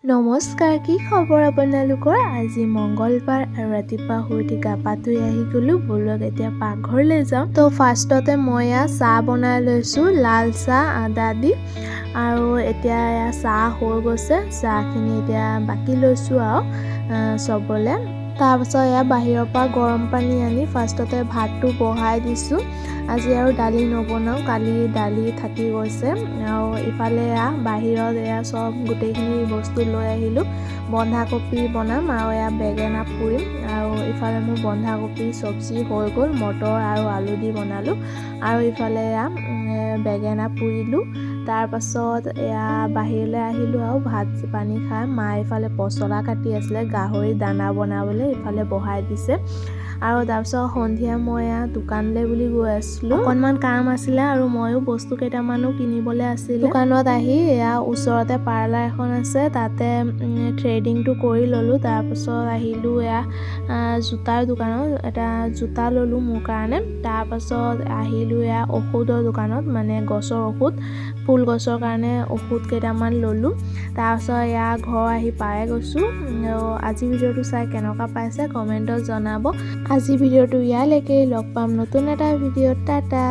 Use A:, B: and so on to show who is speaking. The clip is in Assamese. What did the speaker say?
A: নমস্কাৰ, কি খবৰ আপোনালোকৰ? আজি মংগলবাৰ আৰু ৰাতিপুৱা শুই উঠি গা পা ধুই আহি গ'লোঁ। ব'লক, এতিয়া পাকঘৰলৈ যাওঁ। তো ফাৰ্ষ্টতে মই এয়া চাহ বনাই লৈছোঁ, লাল চাহ আদা দি। আৰু এতিয়া এয়া চাহ হৈ গৈছে। চাহখিনি এতিয়া বাকি লৈছোঁ আৰু চবলে। তাৰপাছত এয়া বাহিৰৰ পৰা গৰম পানী আনি ফাৰ্ষ্টতে ভাতটো বহাই দিছোঁ। আজি আৰু দালি নবনাওঁ, কালি দালি থাকি গৈছে। আৰু ইফালে এয়া বাহিৰত এয়া চব গোটেইখিনি বস্তু লৈ আহিলোঁ। বন্ধাকবি বনাম আৰু এয়া বেঙেনা পুৰিম। আৰু ইফালে মোৰ বন্ধাকবি চব্জি হৈ গ'ল, মটৰ আৰু আলু দি বনালোঁ। আৰু ইফালে এয়া বেঙেনা পুৰিলোঁ। তাৰপাছত এয়া বাহিৰলৈ আহিলোঁ আৰু ভাত পানী খাই মা ইফালে পচলা কাটি আছিলে, গাহৰি দানা বনাবলৈ ইফালে বহাই দিছে। আৰু তাৰপিছত সন্ধিয়া মই এয়া দোকানলৈ বুলি গৈ আছিলোঁ। অকণমান কাম আছিলে আৰু ময়ো বস্তু কেইটামানো কিনিবলৈ আছিলে। দোকানত আহি এয়া ওচৰতে পাৰ্লাৰ এখন আছে, তাতে থ্ৰেডিংটো কৰি ল'লোঁ। তাৰপাছত আহিলোঁ এয়া জোতাৰ দোকানত, এটা জোতা ল'লোঁ মোৰ কাৰণে। তাৰপাছত আহিলোঁ এয়া ঔষধৰ দোকানত, মানে গছৰ ঔষধ, ফুল গছৰ কাৰণে ঔষধ কেইটামান ল'লোঁ। তাৰপাছত এয়া ঘৰ আহি পাই গৈছোঁ। আজি ভিডিঅ'টো চাই কেনেকুৱা পাইছে কমেণ্টত জনাব। আজি ভিডিঅ'টো ইয়ালৈকে। লগ পাম নতুন এটা ভিডিঅ'ত। টাটা।